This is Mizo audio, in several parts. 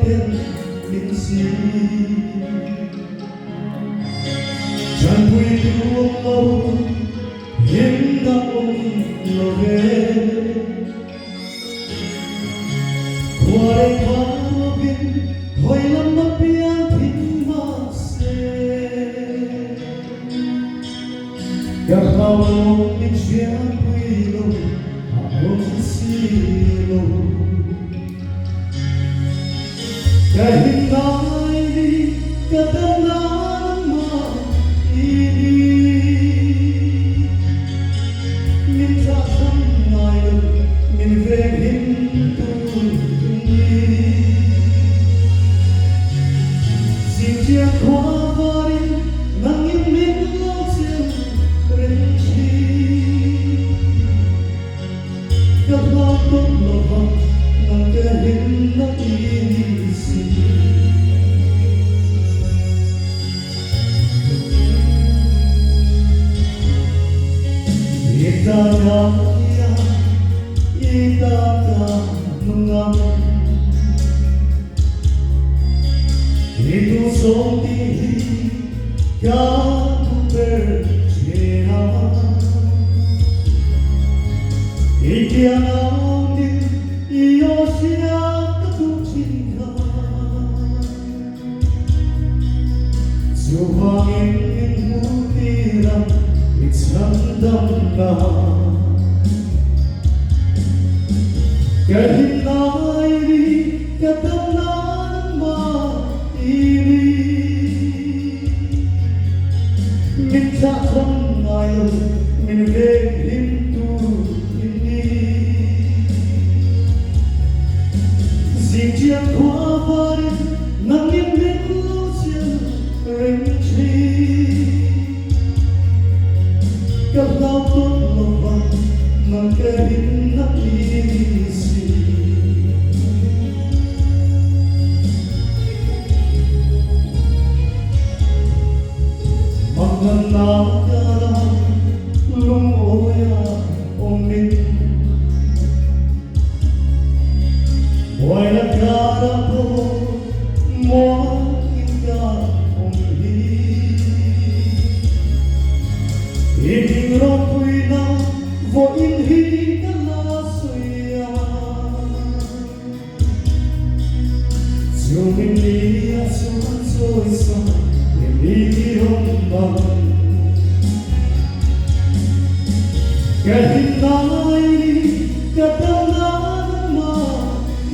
ten min si. Chanpuitu awm lo, himna awm lo ve. Khua leh khua lovin hawi lam a piang thin mahse. Ka hlau lo min hriatpui lo a awm si lo. Ka him ngai ni ka dam nan mah i ni. Min thlah tham ngai lo min veng him tu ni. Zingṭian khua varin nangin min lo chem reng ṭhin. Ka hlau tawp lova nang ka hlimna i ni si. I ta ka nia, i ta ka nungam. I tu sawm tih hi ka duh ber ṭhin a. I kiang angin i aw hriat ka duh ṭhin kha. Chuvangin min hmuh tir a i chhandamna. Ka him lai ri ka dam nan mah i ni. Min thlah tham ngai lo min veng him tu i ni. Zingṭian khua varin nangin min lo chelh reng ṭhin. Ka hlau tawp lo va, nang ka himna i ni si. Manganna kara lungawia awmin Buaina kara pawh muangin ka awm hi. I hming ropuina vawiin hi ka la sawi a. Chumi ni a chuan chawisa i mi awm ang. Ka him ngai ni ka dam nan mah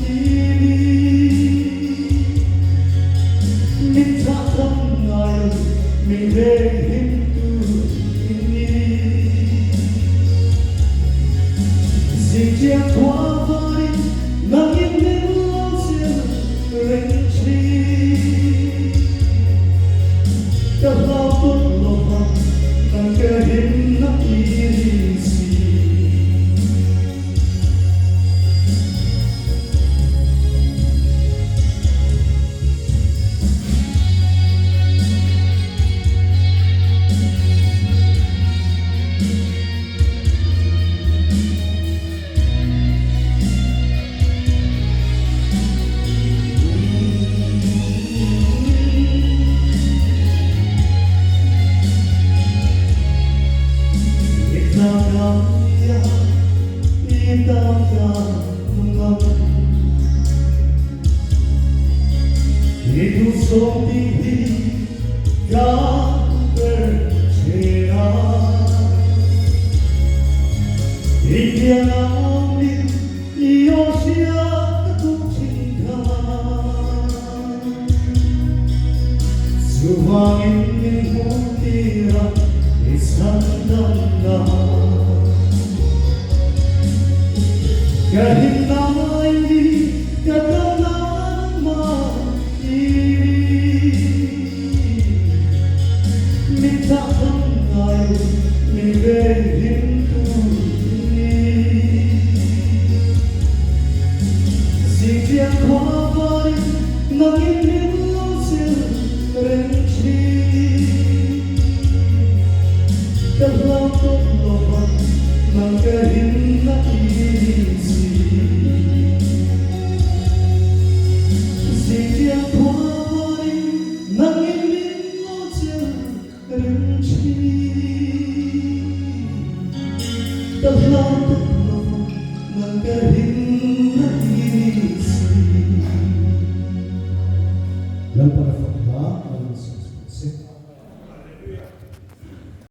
i ni. Min thlah tham ngai lo min veng him tu i ni. Zingṭian khua varin nangin min lo chelh reng ṭhin. Ka hlau tawp lo va, nang ka himna i ni si. I ta ka ia, i ta ka ngam. I duhsawm tih hi ka ber che a. I kiang awmin i aw hriat ka duh thin kha. Chuvangin min hmuh tir a i chhandamna. Ka him lai ni ka dam nan mah i ni. Min thlah tham ngai lo min veng him tu ni. Zingṭian khua varin nangin min lo chelh reng ṭhin. Ka hlau tawp lo va. Ka hlau tawh lo vang nang ka ring.